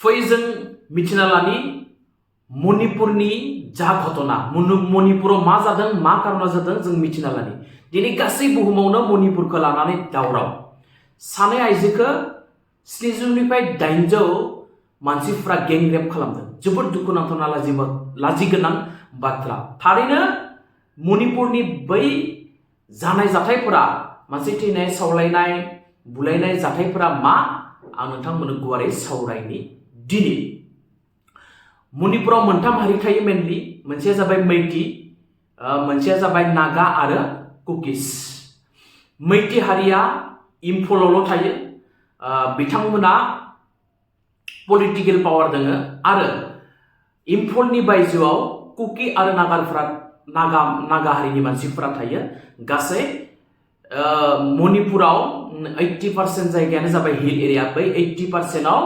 फै जों मिथिना लानि मणिपुरनि जा घटना मणिपुराव मा जादों मा कारना जादों जों मिथिना लानि दिनै गासै बुहुमावनो मणिपुरखौ लानानै दावराव सानै आइजोखौ 700 निफ्राय 800 मानसिफ्रा गेंरेप खालामदों जोबोद दुखुनांथावना लाजिगोनां बाथ्रा थारैनो मणिपुरनि बै जानाय जाथायफोरा मानसि थैनाय सावलायनाय बुलायनाय जाथायफोरा मा आं नोंथांमोननो गुवारै सावरायनि दिनै मणिपुराव मोनथाम हारि थायो मेनलि मोनसेया जाबाय मैती मोनसेया जाबाय नागा आरो कुकिस मैती हारिया इम्फलावल' थायो बिथांमोना पलिटिकेल पावार दोङो आरो इम्फलनि बायजोआव कुकी आरो नागा हारिनि मानसिफोरा थायो गासै मणिपुराव 80% जायगायानो जाबाय हिल एरिया बै 80% आव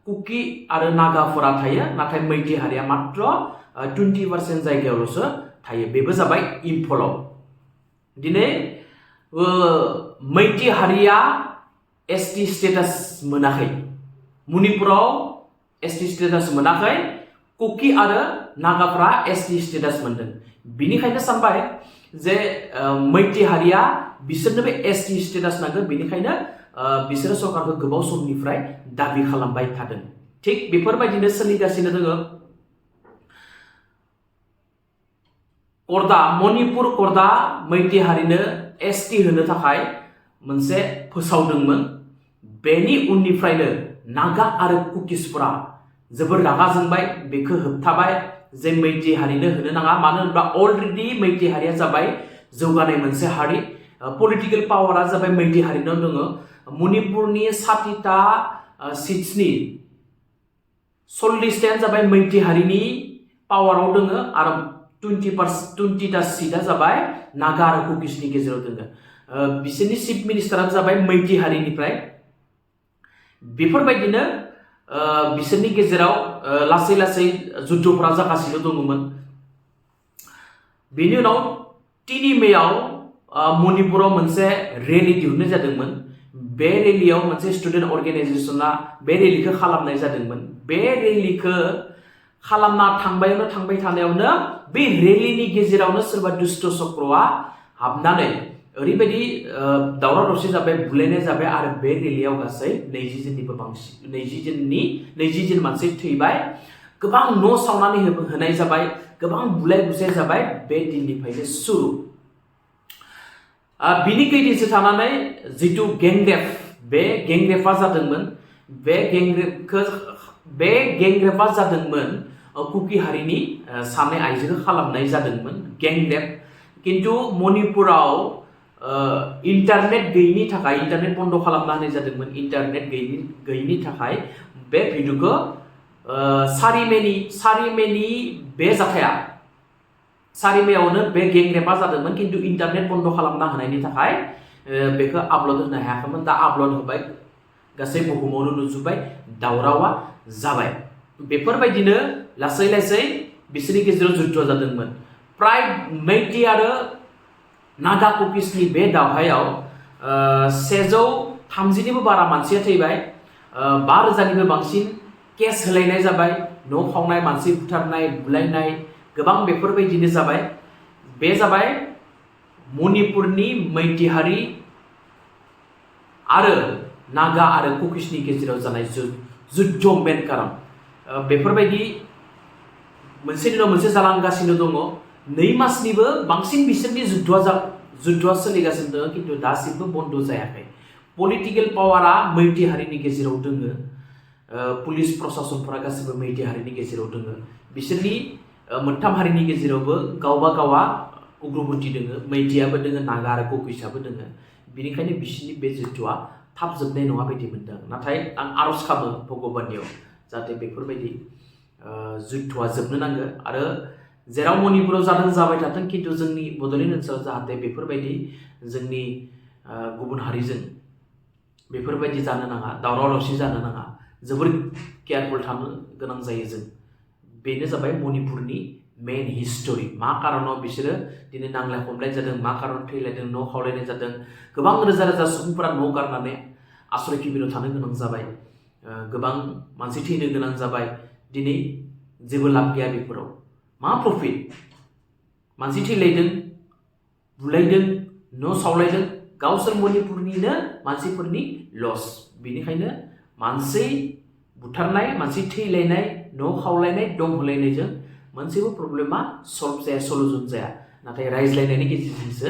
कुकी आरो नागाफोरा थायो नाथाय मैती हारिया मात्र 20% जायगायावल'सो थायो बेबो जाबाय इम्फलाव दिनै मैती हारिया एसटी स्टेटास मोनाखै मणिपुराव एसटी स्टेटास मोनाखै कुकी आरो नागाफ्रा एसटी स्टेटास मोनदों बिनिखायनो सानबाय जे मैती हारिया बिसोरनो बे एसटी स्टेटास नांगौ बिनिखायनो बिसोरो सरकारखौ गोबाव समनिफ्राय दाबि खालामबाय थादों थिग बेफोरबायदिनो सोलिगासिनो दङ मणिपुर कर्दा मैती हारिनो एसटी होनो थाखाय मोनसे फोसावदोंमोन बेनि उननिफ्रायनो नागा आरो कुकिसफोरा जोबोर रागा जोंबाय बेखौ होबथाबाय जे मैती हारिनो होनो नाङा मानो होनबा अलरेडि मैती हारिया जाबाय जौगानाय मोनसे हारि पलिटिकेल पावारा जाबाय मैती हारिनाव दङ मणिपुरनि 60टा सिट्सनि 40टायानो जाबाय मैती हारिनि पावाराव दङ आरो 20टा सिटआ जाबाय नागा आरो कुकिसनि गेजेराव दङ बिसोरनि चिफ मिनिस्टारानो जाबाय मैती हारिनिफ्राय बेफोरबायदिनो बिसोरनि गेजेराव लासै लासै जुद्धफोरा जागासिनो दङमोन बेनि उनाव 3 मेआव मणिपुराव मोनसे रेली दिहुननाय जादोंमोन बे रेलीयाव मोनसे स्टुडेन्ट अर्गेनाइजेसना बे रेलीखौ खालामनाय जादोंमोन बे रेलीखौ खालामना थांबाय थानायावनो बे रेलीनि गेजेरावनो सोरबा दुष्ट चक्रआ हाबनानै ओरैबायदि दावराव दावसि जाबाय बुलायनाय जाबाय आरो बे रेलीयाव गासै 20 जननिबो बांसिन 20 जन मानसि थैबाय गोबां न' सावनानै होनाय जाबाय गोबां बुलाय बुजाय जाबाय बे दिननिफ्रायनो सुरु बिनि कैदिनसो थानानै जितु गेंरेप बे गेंरेपा जादोंमोन बे गेंरेपा जादोंमोन कुकी हारिनि सानै आइजोखौ खालामनाय जादोंमोन गेंरेप किन्तु मणिपुराव इन्टारनेट गैयिनि थाखाय इन्टारनेट बन्द खालामना होनाय जादोंमोन इन्टारनेट गैयिनि थाखाय बे भिडिअखौ 4 मेनि बे जाथाया 4 मेआवनो बे गेंरेपा जादोंमोन किन्तु इन्टारनेट बन्द खालामना होनायनि थाखाय बेखौ आपल'ड होनो हायाखैमोन दा आपल'ड होबाय गासै बुहुमावनो नुजोबबाय दावरावा जाबाय बेफोरबायदिनो लासै लासै बिसोरनि गेजेराव जुद्ध जादोंमोन प्राय मैती आरो नागा कुकिसनि बे दावहायाव 130निबो बारा मानसिया थैबाय 5000निबो बांसिन केस होलायनाय जाबाय न' खावनाय मानसि बुथारनाय बुलायनाय गोबां बेफोरबायदिनो जाबाय बे जाबाय मणिपुरनि मैती हारि आरो नागा आरो कुकिसनि गेजेराव जानाय जुद्ध मेन कारन बेफोरबायदि मोनसेनि उनाव मोनसे जालांगासिनो दङ 2 मासनिबो बांसिन बिसोरनि जुद्धआ सोलिगासिनो दङ किन्तु दासिमबो बन्द जायाखै पलिटिकेल पावारा मैती हारिनि गेजेराव दङ पुलिस प्रशासनफोरा गासिबो मैती हारिनि गेजेराव दङ बिसोरनि मोनथाम हारिनि गेजेरावबो गावबा उग्रपन्थी दङ मैतीयाबो दङ नागा आरो कुकिसाबो दङ बिनिखायनो बिसोरनि बे जुद्धआ थाब जोबनाय नङा बायदि मोनदों नाथाय आं आरज खालामो भगबाननियाव जाहाथे बेफोरबायदि जुद्धआ जोबनो नांगौ आरो जेराव मणिपुराव जाबाय थाथों किन्तु जोंनि बड'लेण्ड ओनसोलाव जाहाथे बेफोरबायदि जोंनि गुबुन हारिजों बेफोरबायदि जानो नाङा दावराव दावसि जानो नाङा जोबोर केयारफुल थानो गोनां जायो जों बेनो जाबाय मणिपुरनि मेन हिस्टरि मा कारनाव बिसोरो दिनै नांलाय खमलाय जादों मा कारनाव थैलायदों न' खावलायनाय जादों गोबां रोजा रोजा सुबुंफोरा न' गारनानै आश्रय शिबिराव थानो गोनां जाबाय गोबां मानसि थैनो गोनां जाबाय दिनै जेबो लाब गैया बेफोराव मा प्रफिट मानसि थैलायदों बुलायदों न' सावलायदों गावसोर मणिपुरनिनो मानसिफोरनि लस बेनिखायनो मानसि बुथारनाय मानसि थैलायनाय न' खावलायनाय दम होलायनायजों मोनसेबो प्रब्लेमा सल्भ जाया सल्युसन जाया नाथाय रायज्लायनायनि गेजेरजोंसो